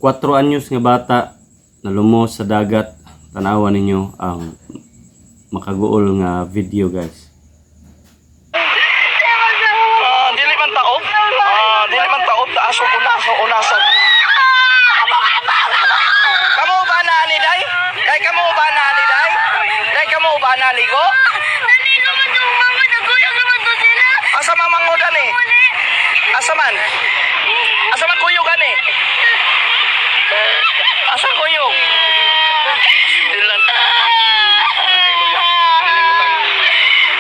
4 anyos nga bata nalumos sa dagat. Tanawa ninyo ang makaguol nga video, guys. Ah, dili man taob. Ah, dili man taob, taas og unas o unasan. Kamo ba na ani, day? Kay kamo ba na ani, day? Kay kamo ba na ligo? Naligo man to, mama, naguyag naman to sila. Asa man mangodan eh? Asa man? Asa man kuyog ani? Asa kuyog? Dilan.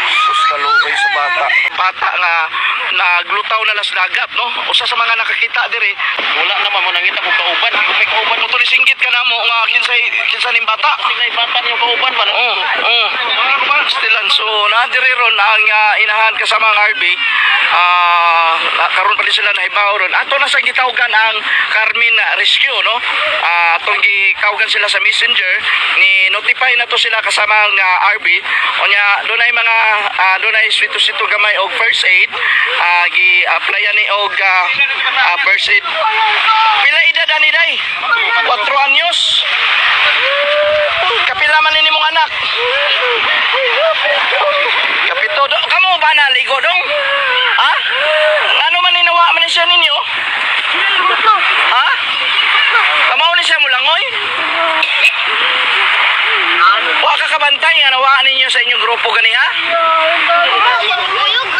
Sus, kaluoy sa bata. Bata nga naglutaw na las dagat, no? Usa sa mga nakakita diri. Wala naman mo nangita kung kauban. Kung may kauban Mo singgit ka na mo nga kinsay kinsa ning bata. tingay bata niyo kauban ba? Oo, oo. Stilan. So, na diri ron ang inahan kasama ang RB. Karon pa din sila nahibaw ron. Ato na sa gitawgan ang Carmen Rescue, no? Atong gitawgan sila sa messenger ni notify na to sila kasama ang RB. Unya dunay mga dunay swito-swito gamay og first aid. Gi-applyan ni og first aid. Pila edad ani, day? 4 anyos. Kapila man ni mong anak? Kapito do. Kamo ba na ligo dong? Ha? Ano man ninawa man ni siya ninyo? Ha? Kamaw ni siya mulangoy? Wa ka kabantay nga nawaan ninyo sa inyong grupo gani, ha?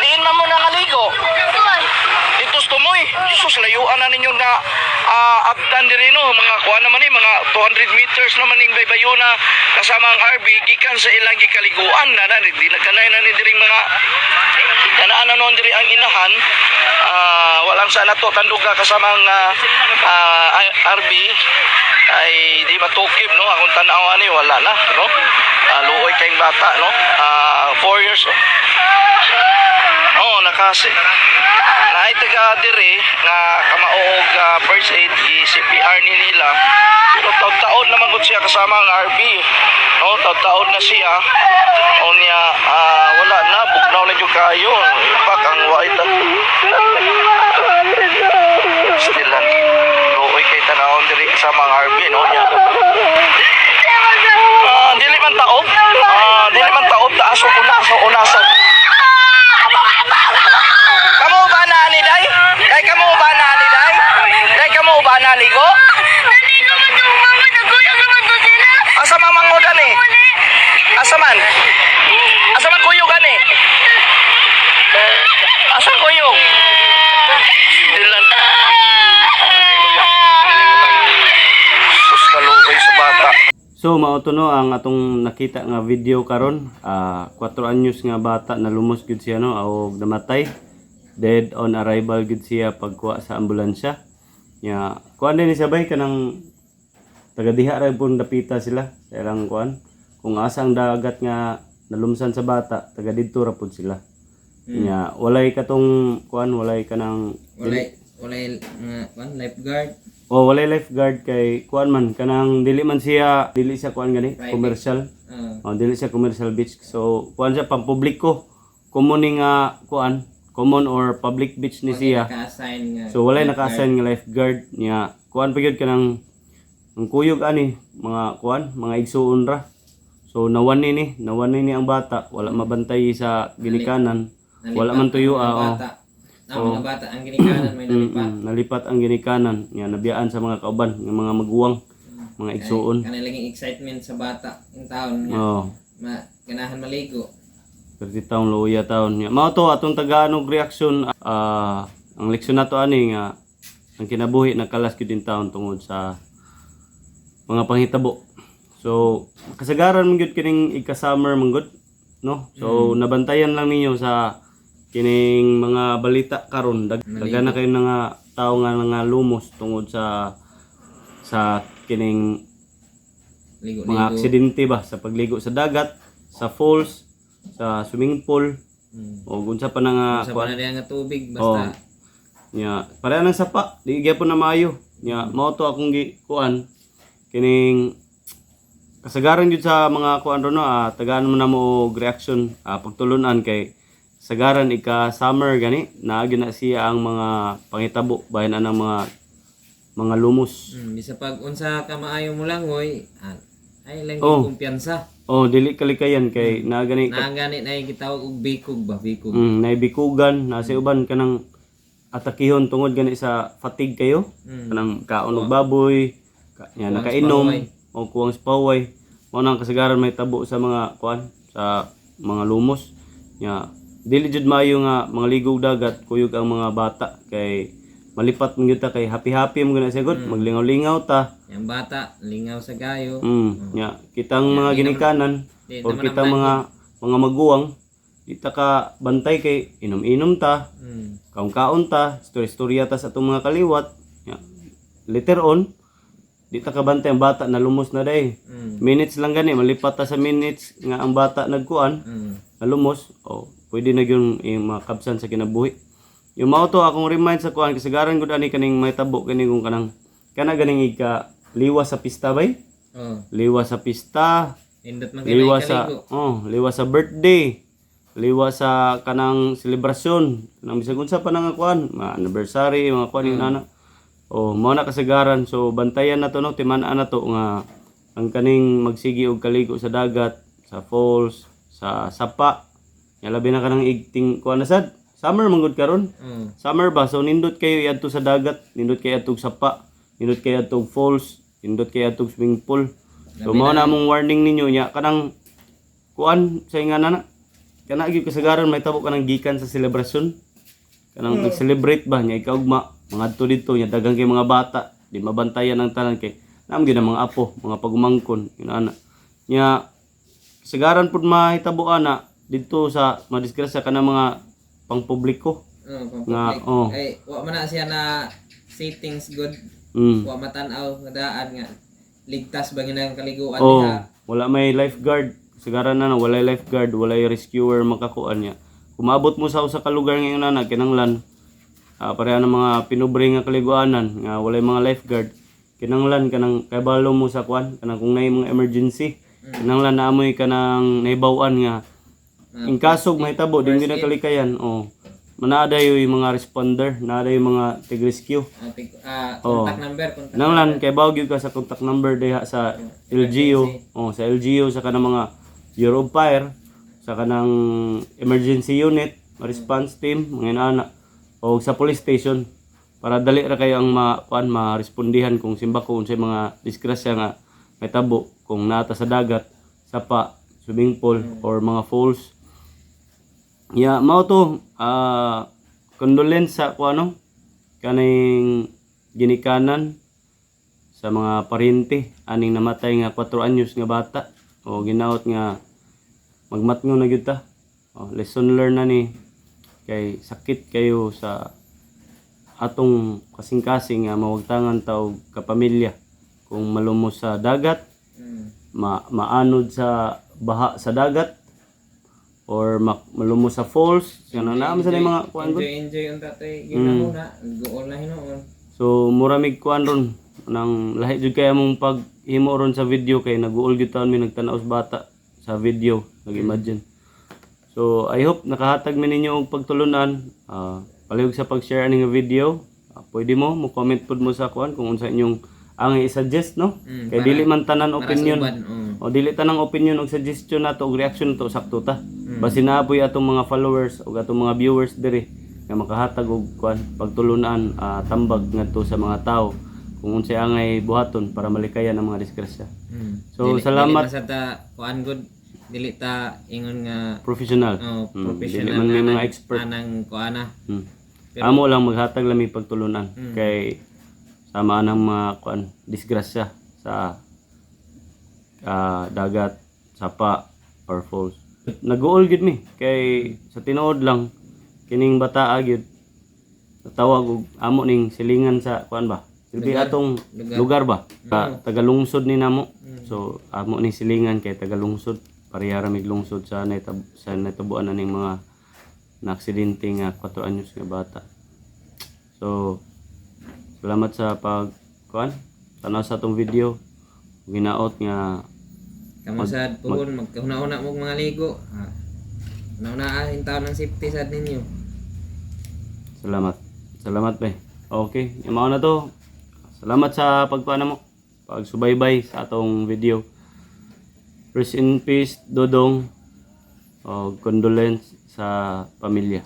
Diin man mo na nga ligo. Dito sa tumoy. Sus, layuan na ninyo na abtan diri, no. Mga kuha naman eh, mga 200 meters naman ning baybayuna kasama ang RB gikan sa ilang gikaliguan na na di nagkanay na ni diring mga kanaan na noon diri ang inahan. Walang sana to tanduga kasama ang RB ay di matukib, no? Akong tanaw ani, wala na, no? Luoy kayong bata, no? 4 years. Oh, nakasi naay taga diri nga kamaog first aid, gi CPR ni nila, pero taud-taod naman gud siya kasama ang RB, no? Taud-taod na siya. Unya wala na, bugnaw na jud kayo ipak ang white. Still lang, luoy kay tanawon diri kasama ang RB, no? Nya dili man taob. Dili man taob, taas og unas o unasan. Kamo ba na ani, day? Kay kamo ba na ani, day? Kay kamo ba na ligo? Naligo man to, mama, naguyag naman to sila. Asa man mangodan eh? Asa man? Asa man kuyog ani? Asa kuyog? Dilan. Sus, kaluoy sa bata. So mao to, no, ang atong nakita nga video karon, 4 anyos nga bata na lumos gud siya, no, og namatay. Dead on arrival gud siya pagkuha sa ambulansya. Nya kuan din ni sabay kanang taga diha ra pud dapita sila sa ilang kuan. Kung asa ang dagat nga nalumsan sa bata, taga didto ra pud sila. Nya walay katong kuan, walay kanang Walay mga kuan, lifeguard. Oh, walay lifeguard kay kuan man kanang dili man siya, dili siya kuan gani, commercial. Oh, dili siya commercial beach. So, kuan siya, pampubliko. Common ni nga kuan, common or public beach ni siya. Naka-assign nga. So, walay naka-assign nga lifeguard niya. Kuan pa gyud kanang ang kuyog ani, mga kuan, mga igsuon ra. So, nawan ni ang bata, wala mabantay sa ginikanan. Wala man tuyo Ang ah, oh. bata. Ang mga bata ang ginikanan may nalipat. Nalipat ang ginikanan niya, nabiyaan sa mga kauban, ng mga maguwang, mga igsuon. Kanay laging excitement sa bata yung taon nga. Oh. Ma ganahan maligo. 30 taong luya taon niya. Mao to atong tagaan og reaksyon, ang leksyon nato ani nga ang kinabuhi nagkalas gyud in taon tungod sa mga panghitabo. So kasagaran man gyud kining ika-summer man gud, no? So nabantayan lang ninyo sa kining mga balita karon, daghan na kayo nga tao nga nga lumos tungod sa kining Ligo mga ligo. aksidente ba sa pagligo sa dagat, sa falls, sa swimming pool, o unsa pa na nga Sa kuan. panarian nga tubig basta. Nya, pareha ng sapa, di gyapon na maayo. Nya, mao to akong gi kuan kining kasagaran jud sa mga kuan ron, no, tagaan mo na mo og reaction, pagtulunan kay sagaran ika summer gani naa gyud na siya ang mga pangitabo bahin anang mga mga lumos. Bisa pag unsa ka maayo mo langoy, ah, ay lang Oh. oh. kumpiyansa. Oh, dili kalikayan kay naa gani Naa gani na gitawag og bikog ba, bikog. Naibikugan na sa uban kanang atakihon tungod gani sa fatigue kayo. Kanang kaon og baboy, ka, nya, nakainom o kuwang sa paway. Mao nang kasagaran may tabo sa mga kuan sa mga lumos. Nya dili jud maayo nga mga ligog dagat kuyog ang mga bata kay malipat man gyud ta kay happy-happy man gyud na siya gud, maglingaw-lingaw ta. Yang bata lingaw sa gayo. Nya kitang mga ginikanan Di or naman kitang mga maguwang di ta ka bantay kay inom-inom ta, kaon-kaon ta, istorya-istorya ta sa atong mga kaliwat. Nya, later on, di ta ka bantay ang bata na lumos na day. Minutes lang gani, malipat ta sa minutes nga ang bata nagkuan, nalumos, oh, pwede na gyud yung makabsan sa kinabuhi. Yung mao to akong remind sa kuan kasagaran gud ani kaning may tabo kini kung kanang kana ganing ika liwas sa pista bay? Oh, Liwas sa pista, indot man kay liwa sa kaligo. oh, liwa sa birthday, liwa sa kanang selebrasyon, kanang bisag unsa pa nang kuan, mga anniversary, mga kuan yung nana. Oh, mao na kasagaran. So bantayan na to no, timan-an na to nga ang kaning magsigi og kaligo sa dagat, sa falls, sa sapa. Nga labi na kanang igting kuan na sad. Summer man gud karon. Oh. Summer ba? So nindot kayo iadto sa dagat, nindot kayo adto og sapa, nindot kayo adto og falls, nindot kayo adto og swimming pool. So mao na among warning ninyo nya kanang kuan sa nga na kana gyud kasagaran may tabo kanang gikan sa selebrasyon. Kanang nag-celebrate ba nya ikaugma mangadto didto nya daghang kay mga bata di mabantayan ang tanan kay naam gyud ang mga apo, mga pagumangkon, yun ana. Nya kasagaran pud mahitabo ana didto sa madisgrasya kanang mga pangpubliko. Oh, pang Nga, public. oh. Ay, wa man na siya na settings good. Wa matan-aw nga daan nga ligtas ba ginang kaliguan Oh, diha. wala may lifeguard. Sigara na na walay lifeguard, walay rescuer makakuan niya. Kung maabot mo sa usa ka lugar ngayon na kinanglan pareha ng mga pinubre nga kaliguanan nga walay mga lifeguard, kinanglan kanang kabalo mo sa kuan, kanang kung naay mga emergency, kinanglan na amoy kanang naibaw-an nga in kaso mahitabo di gyud na kalikayan. Oh. Manaaday yung mga responder, naaday yung mga tig-rescue. Ah, contact number, contact. Nanglan kay bawag gyud ka sa contact number diha sa LGU. Oh, sa LGU sa kanang mga Bureau of Fire, sa kanang emergency unit, response team, mga inaana o sa police station para dali ra kayo ang ma kuan marespondihan kung simbako unsay mga disgrasya nga may tabo kung naata sa dagat, sapa, swimming pool or mga falls. Yeah, mao to condolence sa kuano kaning ginikanan sa mga paryente aning namatay nga 4 anyos nga bata o ginaot nga magmatngo na gyud ta. O, lesson learned na ni kay sakit kayo sa atong kasing-kasing nga mawagtangan ta og kapamilya kung malumos sa dagat, maanod sa baha sa dagat or malumos sa falls kana naa man sa mga kuan gud. Enjoy, enjoy ang tatay ginahuna, gool na hinuon. So mura mig kuan ron nang lahi jud kay among paghimo ron sa video kay naguol gyud taon mi nagtan-aw sa bata sa video, nag-imagine. So I hope nakahatag mi ninyo og pagtulunan. Palihog sa pag-share ani nga video. Pwede mo mo comment pud mo sa kuan kung unsa inyong ang i-suggest no. Kay dili man tanan opinion. Uban, oh. O dili tanang opinion og suggestion nato og reaction nato sakto ta. Basin naapoy atong mga followers ug atong mga viewers diri nga makahatag og kuan pagtulunan, tambag ngadto sa mga tao kung unsay angay buhaton para malikayan ang mga disgrasya. So salamat. Dili man sa ta kuan good, dili ta ingon nga Professional. oh, Dili professional man may mga anang- expert. anang kuana. Amo lang maghatag lang may pagtulunan kay sama ang mga kuan disgrasya sa dagat, sapa or falls. Naguol gyud mi kay sa tinuod lang kining bata gyud natawag og amo ning silingan sa kuan ba. Silbi atong lugar, ba? Tagalungsod ni namo. So amo ning silingan kay tagalungsod pareha ra mig lungsod sa sa natabuan na ning mga naaksidente nga 4 anyos nga bata. So salamat sa pag kuan tanaw sa atong video. Ginaot nga Kamo sad puhon magkahuna-huna mo og mga ligo. Ah. Una-una in taon ng safety sad ninyo. Salamat. Salamat, be. Okay, yung na to. Salamat sa pagkuan mo, pagsubaybay sa atong video. Rest in peace, Dodong. O condolence sa pamilya.